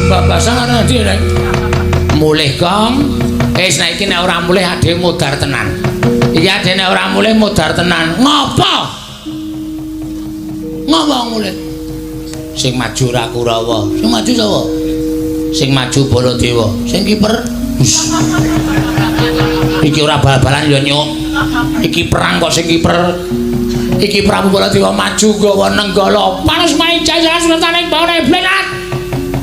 Jembabasan ana ndi, Reng? Mulih, Gong. Wis nek iki nek ora mulih adhewe modar tenan. Iki adhewe nek ora mulih modar tenan. Ngopo? Ngopo mulih? Sing maju ora Kurawa. Sing maju sapa? Sing maju Baladewa. Sing kiper. Hus. Iki ora bal-balan ya, Nyuk. Iki perang kok sing kiper. Iki Prabu Baladewa maju gawa Nenggala. Panas Maijaya sultane bawane blenat.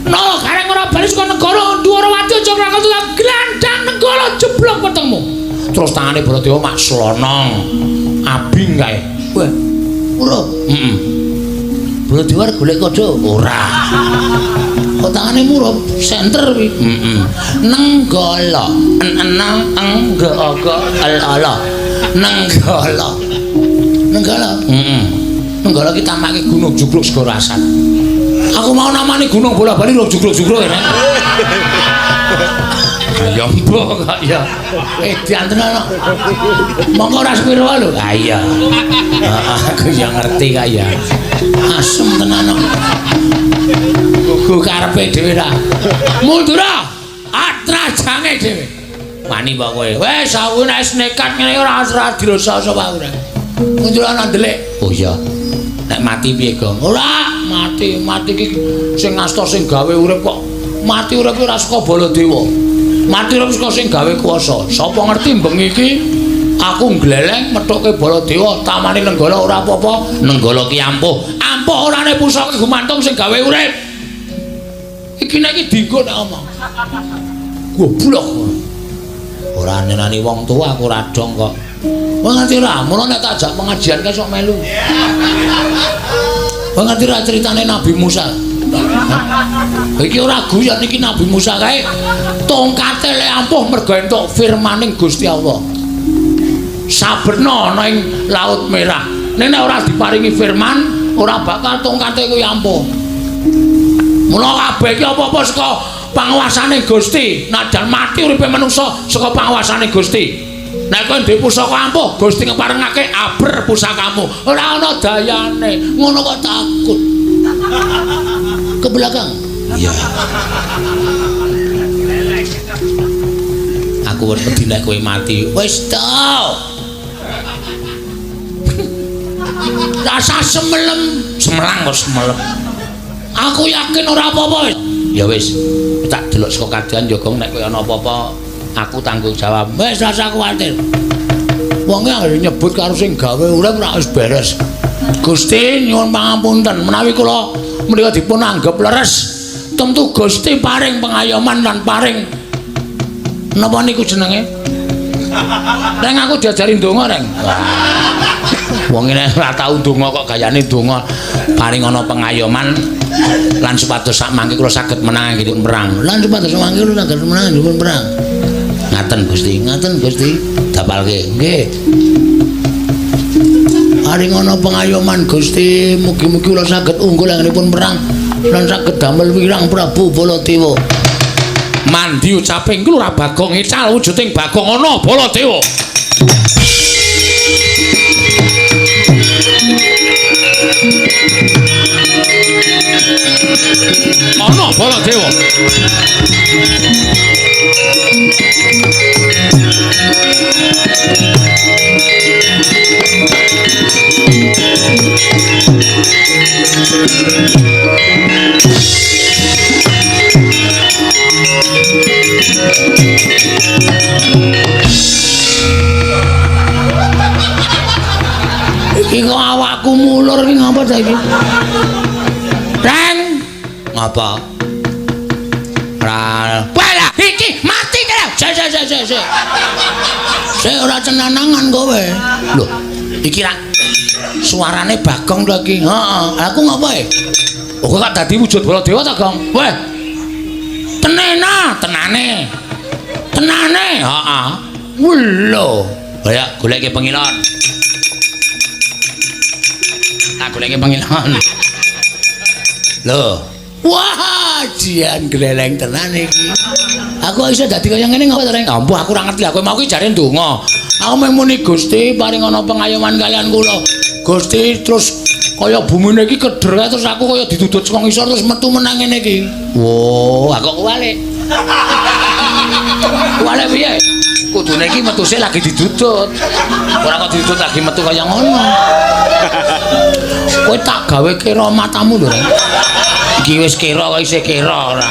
No, gareng ora bali saka negara Dwarawati aja ngrakon glandang Nenggala jeblok wetengmu. Terus tangane Baladewa mak slonong. Abing kae. Wah. Ora. Heeh. Baladewa arep golek kodho? Ora. Kok tangane murup senter kuwi. Heeh. Nenggala. En-enang eng g g l l. Nenggala. Nenggala. Heeh. Nenggala ki tamake gunung jugruk segara asat. Aku mau namani gunung bola-bali lho jugruk-jugruk ya. Ya mbok kok ya. Edan tenan kok. Monggo ora sepiro lho. Ha iya. Aku ya ngerti kok ya. Asem tenan kok. Gugu karepe dhewe ra. Mundura. Atrajange dhewe. Wani mbok kowe. Wis aku nek nekat ngene ora ora dirasa sapa aku. Mundura nang ndelik. Oh iya. Nek mati piye, Gong? Ora, mati, mati iki sing ngasta sing gawe urip kok. Mati urip ora saka Baladewa. Mati urip saka sing gawe kuwasa. Sapa ngerti bengi iki aku ngleleng methuke Baladewa, tamane Nenggala ora apa-apa. Nenggala ki ampuh. Ampuh orane pusaka gumantung sing gawe urip. Iki nek iki dinggo nek omong. Goblok. Ora nenani wong tuwa aku ora dong kok. Wong ngerti ora? Mula nek tak ajak pengajian kae sok melu. Wong ngerti ora critane Nabi Musa? Iki ora guyon iki Nabi Musa kae tongkate le ampuh mergo entuk firmaning Gusti Allah. Saberna ana ing Laut Merah. Nek nek ora diparingi firman, ora bakal tongkate kuwi ampuh. Mula kabeh iki apa-apa saka panguwasane Gusti. Najan mati uripe manungsa saka panguwasane Gusti. Nek kowe duwe pusaka ampuh, Gusti ngeparengake aber pusakamu. Ora ana dayane. Ngono kok takut. Ke belakang. Iya. Aku wedi nek kowe mati. Wis to. Rasa semelem, semelang kok semelem. Aku yakin ora apa-apa. Ya wis, tak delok saka kadehan ya Gong nek kowe ana apa-apa aku tanggung jawab. Wis rasa kuwatir. Wonge anggere nyebut karo sing gawe urip ora wis beres. Gusti nyuwun pangapunten menawi kula menika dipun anggep leres. Tentu Gusti paring pengayoman lan paring napa niku jenenge? Reng aku diajari ndonga, Reng. Wong nek ora tau ndonga kok gayane ndonga paring ana pengayoman lan supados sak mangke kula saged menang anggenipun perang. Lan supados sak mangke kula saged menang anggenipun perang. Ngaten Gusti, ngaten Gusti, dapalke. Nggih. Paring ana pengayoman Gusti, mugi-mugi kula saged unggul anggenipun perang lan saged damel wirang Prabu Baladewa. Mandi ucaping Lurah Bagong ical wujuding Bagong ana Baladewa. Ana Baladewa. Iki kok awakku mulur iki ngapa ta iki? Reng, ngapa? Ora. Walah, iki mati kene. Sik sik sik sik sik. Sik ora cenanangan kowe. Lho, iki rak suarane Bagong to iki. Heeh, aku ngapa e? Oh, kok dadi wujud Baladewa ta, Gong? Weh. Tenena, tenane. Tenane, heeh. Lho. Ayo goleke pengilon. Tak goleke pengilon. Lho. Wah, jian gleleng tenan iki. Aku iso dadi kaya ngene ngapa to, Reng? Ampuh aku ora ngerti. Aku mau ki jare ndonga. Aku mung muni Gusti paring ana pengayoman kalian kula. Gusti terus Kaya bumine iki keder kae terus aku kaya didudut saka ngisor terus metu menang ngene iki. Wo, aku kok kuwalik. Kuwalik piye? Kudune iki metu sik lagi didudut. Ora kok didudut lagi metu kaya ngono. Kowe tak gawe kira matamu lho, Reng. Iki wis kira kok isih kira ora.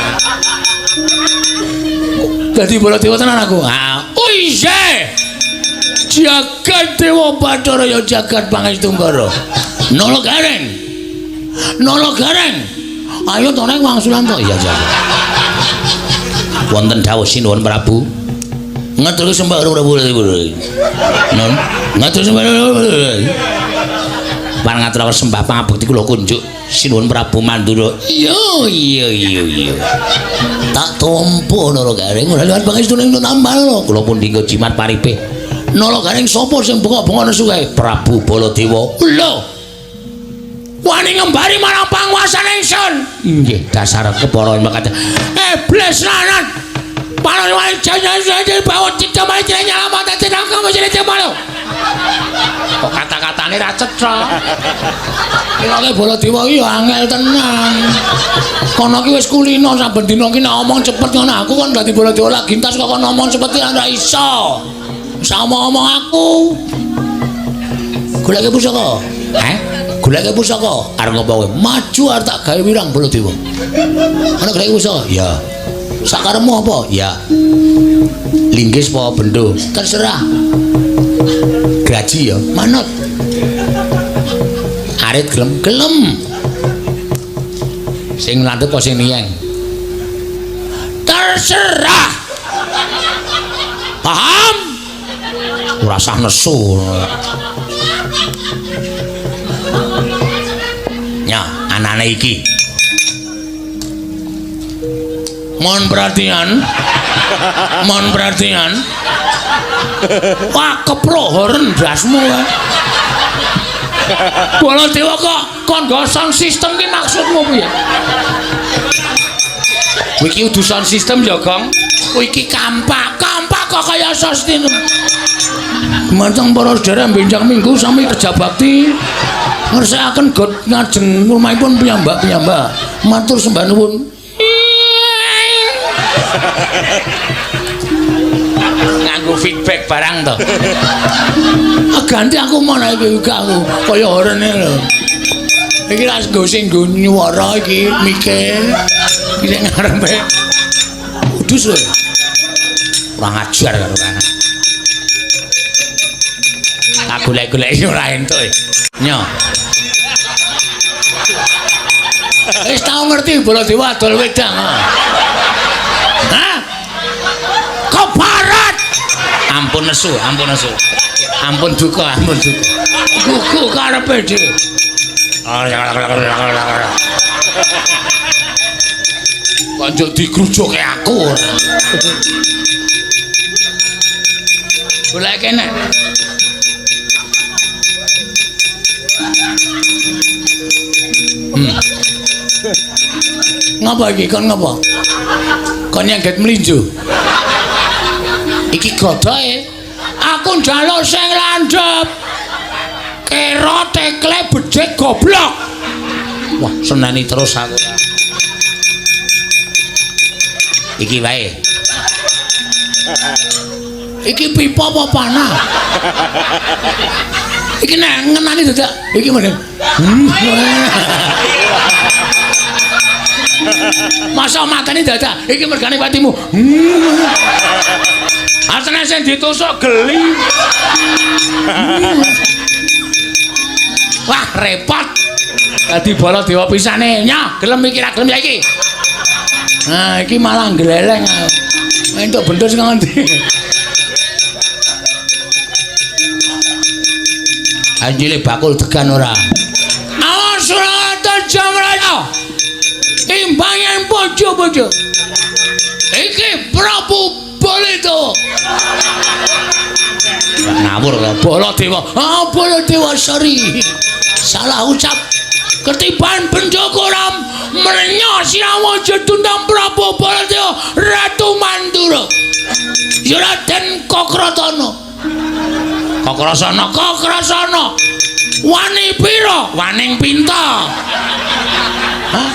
Dadi Baladewa tenan aku. Ha, oh iya. Jagat Dewa Bathara ya jagat Pangestu Nggara. Nala Gareng. Nala Gareng. Ayo to neng wangsulan to. Iya, iya. Wonten dawuh sinuwun Prabu. Ngatur sembah Prabu. Non, ngatur sembah. Parang ngaturaken sembah pangabekti kula kunjuk sinuwun Prabu Mandura. Iya, iya, iya, iya. Tak tampa Nala Gareng ora liwat pangestune tambal. Kula pun dinggo jimat paripe. Nala Gareng sapa sing bengok-bengok nesu kae? Prabu Baladewa. Lho. Wani ngembari marang panguasane ingsun. Inggih, dasar kepara mekaten. Iblis lanat. Parang wani jaya-jaya bawa cita mari nyala mata cita kamu jadi cemalo. Kok kata-katane ra cetha. Kirake Baladewa iki ya angel tenan. Kono ki wis kulino saben dina ki nek omong cepet ngono aku kon dadi Baladewa lagi entas kok kon omong cepet ora iso. Sama omong aku. Goleke pusaka. Heh? Goleke pusaka. Arep ngopo kowe? Maju arep tak gawe wirang Baladewa. Ana goleke pusaka? Ya. Sakarepmu apa? Ya. Linggis apa bendo? Terserah. Graji ya, manut. Arit gelem gelem. Sing landhep apa sing niyeng? Terserah. Paham? Ora usah nesu. Ya, anane iki. Mohon perhatian. Mohon perhatian. Wah, keprohoren ndasmu kae. Baladewa kok kon nggo sound system ki maksudmu piye? Kowe iki kudu sound system ya, Gong. Kowe iki kampak, kampak kok kaya sound system. Gumantung para sedherek benjang minggu sami kerja bakti ngersakaken got ngajeng rumahipun piyambak-piyambak. Matur sembah nuwun. Nganggo feedback barang to. Ah ganti aku mana iki uga aku kaya horene lho. Iki ra nggo sing nggo nyuwara iki mike. Iki sing ngarepe. Udus lho. Kurang ajar karo kan. Tak golek-goleki ora entuk e. Nyo. Wis tau ngerti Baladewa adol wedang. Hah? Keparat. Ampun nesu, ampun nesu. Ampun duka, ampun duka. Gugu karepe dhewe. Kok njuk digrujuke aku ora. Golek kene. Ngapa iki kon ngapa? Kon nyengget mlinjo. Iki godoke. Aku njaluk sing landhep. Kira tekle becik goblok. Wah, seneni terus aku. Iki wae. Iki pipa apa panah? Iki nek ngenani dadak iki meneh. Masa matane dadak iki mergane patimu. Asline sing ditusuk geli. Wah, repot. Dadi Baladewa pisane. Nyoh, gelem iki ra gelem ya iki. Nah, iki malah gleleng. Entuk bentuk sing ngendi. Anjile bakul degan ora. Awas Surata Jamraya. Imbangan bojo-bojo. Iki Prabu Baladewa. Ngawur lho Baladewa. Ah Baladewa sorry. Salah ucap. Ketiban Bendoko Ram merenyo sirawa jedundang Prabu Baladewa Ratu Mandura. Ya Raden Kokratana. Kokrasana, Kokrasana. Wani pira? Waning pinta. Hah?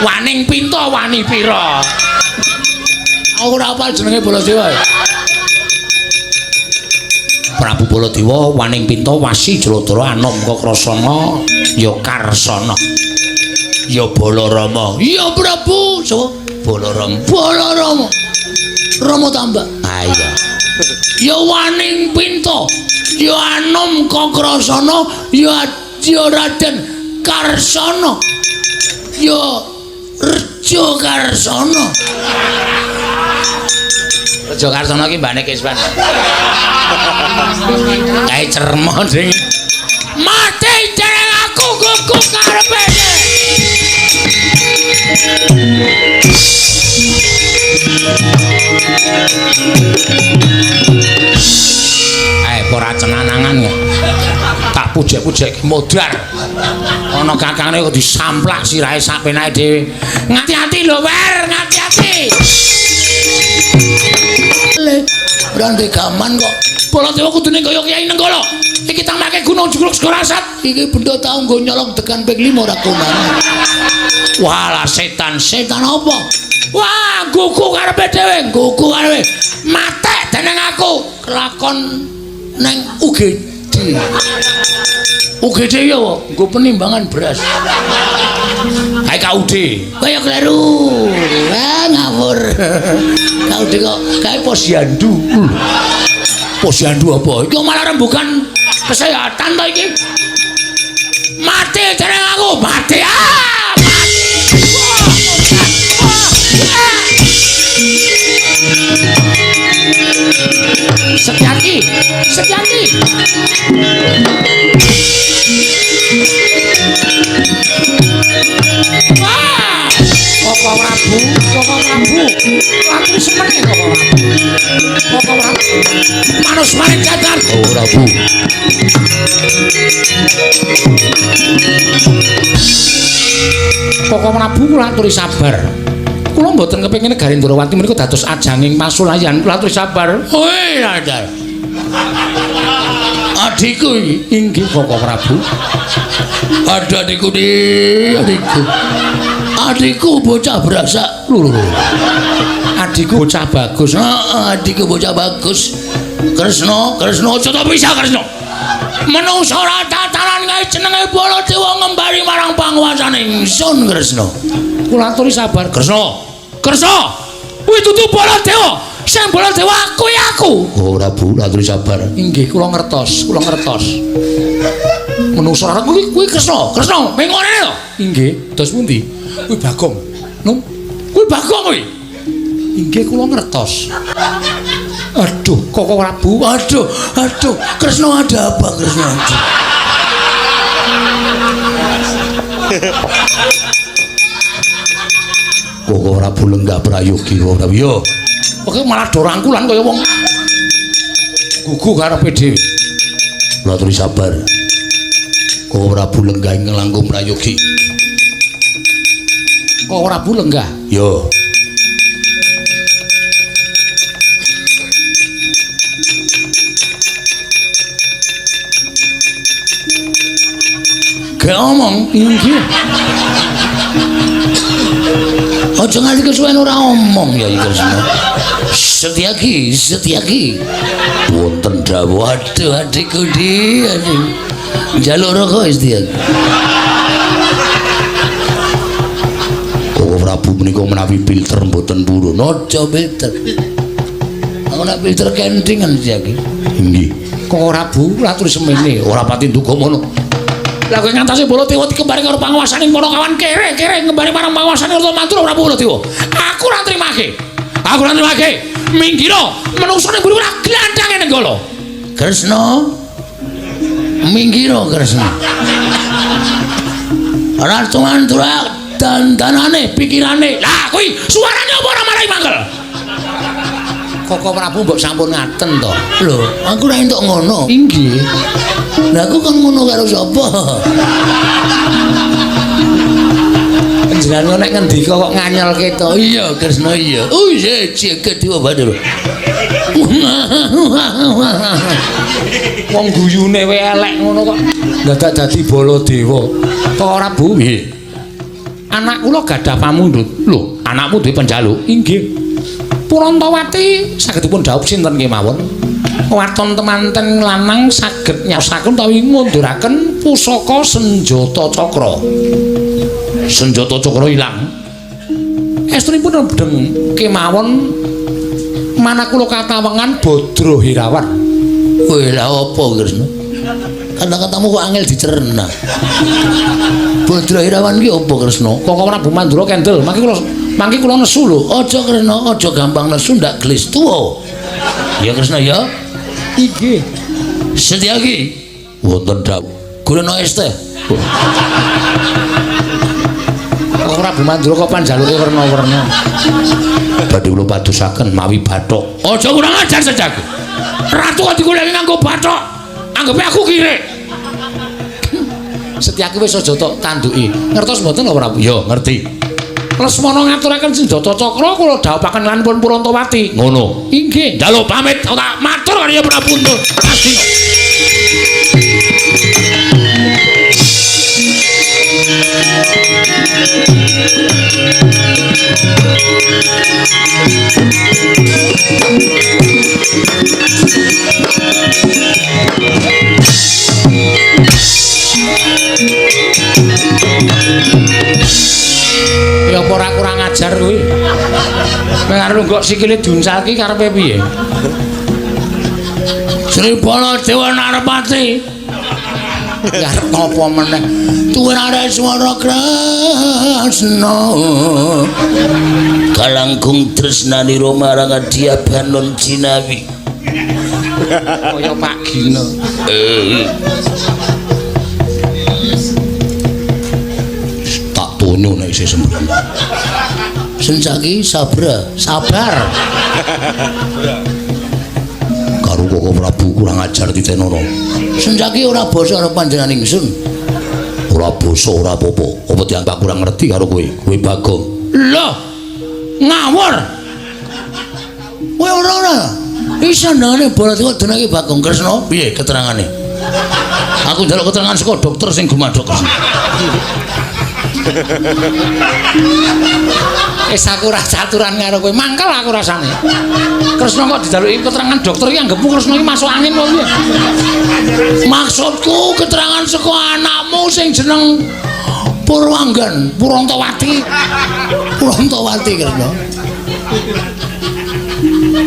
Waning pinta wani pira? Aku ora hafal jenenge Baladewa. Prabu Baladewa waning pinta wasi Jladara anom Kakrasana ya Karsana. Ya Balarama. Ya Prabu, sapa? Balarama. Balarama. Rama tambah. Ha iya. Ya waning pinta, ya anom Kakrasana, ya Raden Karsana. Ya Rejo Karsana. Rejo Karsana iki mbane Kiswan. Kae cermo sing mati jeneng aku gugu karepe. Ae ora cenanangan ya. Tak pujek-pujek modar. Ana kakangne kok disamplak sirahe sak penake dhewe. Ngati-ati lho, Wer, ngati-ati. Le, ora ndek gaman kok. Baladewa kudune kaya Kyai Nenggala. Iki tamake gunung jugruk Segara Asat. Iki benda tau nggo nyolong degan ping 5 ora konangan. Walah setan, setan apa? Wah, gugu karepe dhewe, gugu karepe. Matek dening aku kelakon neng UGD. UGD ya apa? Nggo penimbangan beras. Kae KUD. Kaya kleru. Wah, ngawur. KUD kok kae posyandu. Posyandu apa? Iki malah rembugan kesehatan to iki. Mati jeneng aku, mati. Ah, mati. Setyaki, Setyaki. Wah, Koko Prabu, Koko Prabu. Aku semene Koko Prabu. Koko Prabu. Manus maring jajar. Oh, Prabu. Koko Prabu kula aturi sabar. Kula mboten kepengin negari Ndrawati menika dados ajanging pasulayan. Kula aturi sabar. Hoi, Radar. Adikku iki inggih Koko Prabu. Ada adikku di adikku. Adikku bocah berasak. Lho. Adikku bocah bagus. Heeh, adikku bocah bagus. Kresna, Kresna aja to pisah Kresna. Menungsa ora tataran kae jenenge Baladewa ngembari marang panguwasane ingsun Kresna. Kula aturi sabar Kresna. Kresna, kuwi dudu Baladewa. Sing Baladewa kuwi aku. Oh, Prabu, aturi sabar. Inggih, kula ngertos, kula ngertos. Menungsa ora kuwi kuwi Kresna. Kresna, mengko rene to. Inggih, dos pundi? Kuwi Bagong. Num, kuwi Bagong kuwi. Inggih, kula ngertos. Aduh, Koko Prabu. Aduh, aduh, Kresna ada apa Kresna? Aduh. Koko Prabu lenggah prayogi Koko Prabu. Yo. Oke malah do rangkulan kaya wong gugu karepe dhewe. Kula aturi sabar. Koko Prabu lenggah ingkang langkung prayogi. Koko Prabu lenggah. Yo. Gak omong inggih. Aja nganti kesuwen ora omong ya iki Kresna. Setyaki, Setyaki. Wonten dawuh aduh adikku di aduh. Njaluk rokok Setyaki. Koko Prabu menika menawi filter mboten purun. Aja filter. Aku nek filter kentingan Setyaki. Inggih. Koko Prabu kula aturi semene ora pati nduga ngono. Lah kowe ngantasi Baladewa dikembari karo panguwasaning para kawan kere-kere ngembari marang panguwasane Ratu Mantura Prabu Baladewa. Aku ora nrimake. Aku ora nrimake. Minggira menungso ning mburi ora glandhange Nenggala. Kresna. Minggira Kresna. Ratu Mantura dandanane pikirane. Lah kuwi suarane apa ora marai mangkel? Koko Prabu mbok sampun ngaten to. Lho, aku ora entuk ngono. Inggih. Lah aku kon ngono karo sapa? Panjenengan nek ngendika kok nganyelke to. Iya Kresna iya. Oh iya jagat dewa Bathara. Wong guyune wae elek ngono kok dadak dadi Baladewa. To ora Bu? Nggih. Anak kula gadah pamundhut. Lho, anakmu duwe penjaluk? Inggih. Purantawati saged dipun dhawuh sinten kemawon? Waton temanten lanang saged nyaosaken utawi ngunduraken pusaka senjata cakra. Senjata cakra ilang. Estunipun rendheng kemawon manah kula katawengan Badra Hirawan. Kowe lha apa Kresna? Kata-katamu kok angel dicerna. Badra Hirawan ki apa Kresna? Kok Prabu Mandura kendel, mangke kula nesu lho. Aja Kresna, aja gampang nesu ndak gelis tuwa. Ya Kresna ya. Inggih. Setyaki wonten dawuh. Golekno es teh. Kok Prabu Mandura kok panjaluke werna-werna. Badhe kula padosaken mawi bathok. Aja kurang ajar Setyaki. Ratu kok digoleki nganggo bathok. Anggepe aku kirik. Setyaki wis aja tok tanduki. Ngertos mboten lho Prabu? Ya, ngerti. Lesmana ngaturaken senjata cakra kula dhawuhaken lan pun Purantawati. Ngono. Inggih. Njaluk pamit tak matur karo Prabu Astina. Ya apa ora kurang ajar kuwi. Kowe arep nggok sikile diuncalki karepe piye? Sri Baladewa Narpati. Arep apa meneh? Tuwin swara Kresna. Kalangkung tresnanira marang Adya Banon Jinawi. Kaya Pak Gino. Tak tonyo nek isih sembrono. Sencaki sabra, sabar. Karo Koko Prabu kurang ajar titenono. Sencaki ora basa karo panjenengan ingsun. Ora basa ora apa-apa. Apa dianggap kurang ngerti karo kowe? Kowe Bagong. Lho. Ngawur. Kowe ora ora. Iso ndangane Baladewa jenenge Bagong Kresna. Piye keterangane? Aku njaluk keterangan saka dokter sing gumadhok Kresna. Wis aku ora caturan karo kowe, mangkel aku rasane. Kresna kok dijaluki keterangan dokter iki anggepmu Kresna iki masuk angin apa piye? Maksudku keterangan saka anakmu sing jeneng Purwanggan, Purantawati. Purantawati Kresna.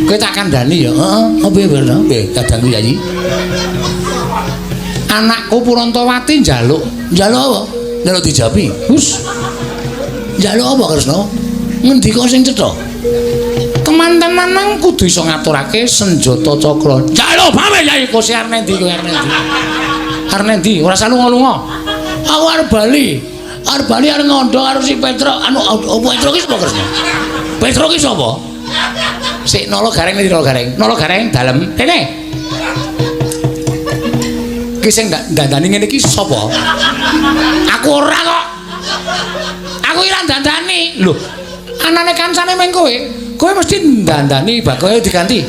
Kowe tak kandhani ya, heeh, apa piye Kresna? Piye kadangku Yayi? Anakku Purantawati njaluk, njaluk apa? Njaluk dijapi. Hus. Njaluk apa Kresna? Ngendika sing cetha. Teman-teman nang kudu iso ngaturake senjata cakra. Njaluk pamit Yayi, kose arep endi kowe arep endi? Arep endi? Ora usah lunga-lunga. Aku arep bali. Arep bali arep ngondo karo si Petro. Anu opo Petro ki sapa Kresna? Petro ki sapa? Sik nolo gareng ndi nolo gareng? Nolo gareng dalem. Rene. Ki sing dandani ngene iki sapa? Aku ora kok. Aku ora dandani. Lho, anane kancane meng kowe. Kowe mesti dandani bagoe diganti.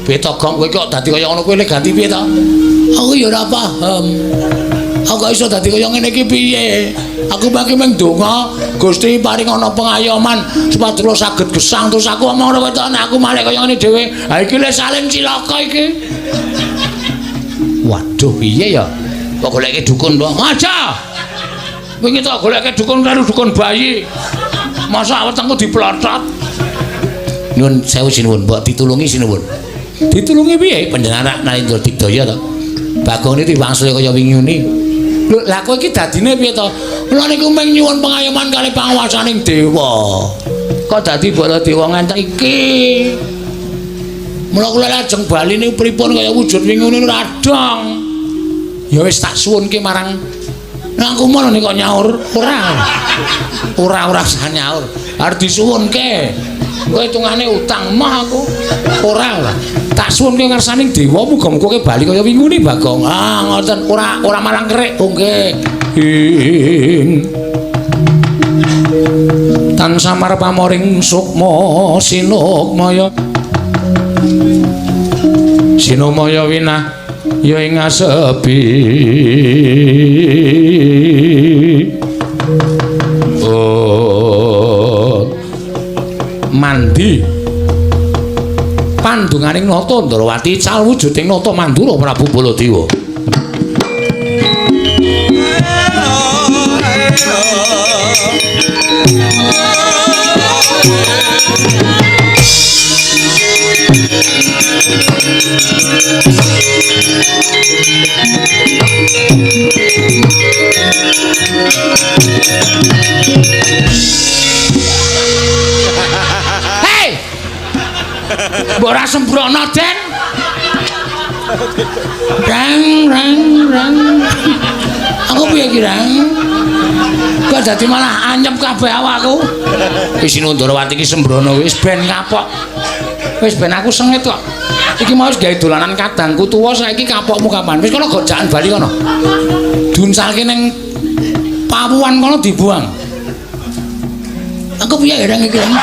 Piye to, Gong? Kowe kok dadi kaya ngono kowe le ganti piye to? Aku ya ora paham. Aku kok iso dadi kaya ngene iki piye? Aku mangke meng donga, Gusti paring ana pengayoman supados saged gesang terus aku omong ngono to nek aku malih kaya ngene dhewe. Ha iki le saling cilaka iki. Waduh, piye ya? Kok goleke dukun to? Aja. Wingi tak goleke dukun karo dukun bayi. Masa wetengku diplotot. Nyun sewu sinuwun, mbok ditulungi sinuwun. Ditulungi piye? Panjenengan Narendra Digdaya to. Bagong niki wangsule kaya wingi ngene. Lho, lah kowe iki dadine piye to? Kula niku mung nyuwun pengayoman kalih panguwasaning dewa. Kok dadi Baladewa ngantek iki? Mula kula lajeng bali niku pripun kaya wujud wingi ngene ora dong. Ya wis tak suwunke marang nang kumono nek kok nyaur ora. Ora usah nyaur. Arep disuwunke. Kowe hitungane utang mah aku. Ora ora. Tak suwunke ngarsaning dewa muga-muga kowe bali kaya wingi ngene Bagong. Ah ngoten ora ora malang kerik. Oh nggih. Ing. Lan samar pamoring sukma sinukmaya. Sinumaya winah ya ing asepi. Oh. Mandi pandunganing Nata Ndrawati cal wujuding Nata Mandura Prabu Baladewa. Hei! Mbok ora sembrono, Den. Rang rang rang. Aku piye iki, Rang? Kok dadi malah anyep kabeh awakku. Wis Ndrawati iki sembrono wis ben kapok. Wis ben aku sengit kok. Iki mau wis gawe dolanan kadangku tuwa saiki kapokmu kapan? Wis kono gojakan bali kono. Duncalke ning pawuhan kono dibuang. Aku piye Rang iki, Rang?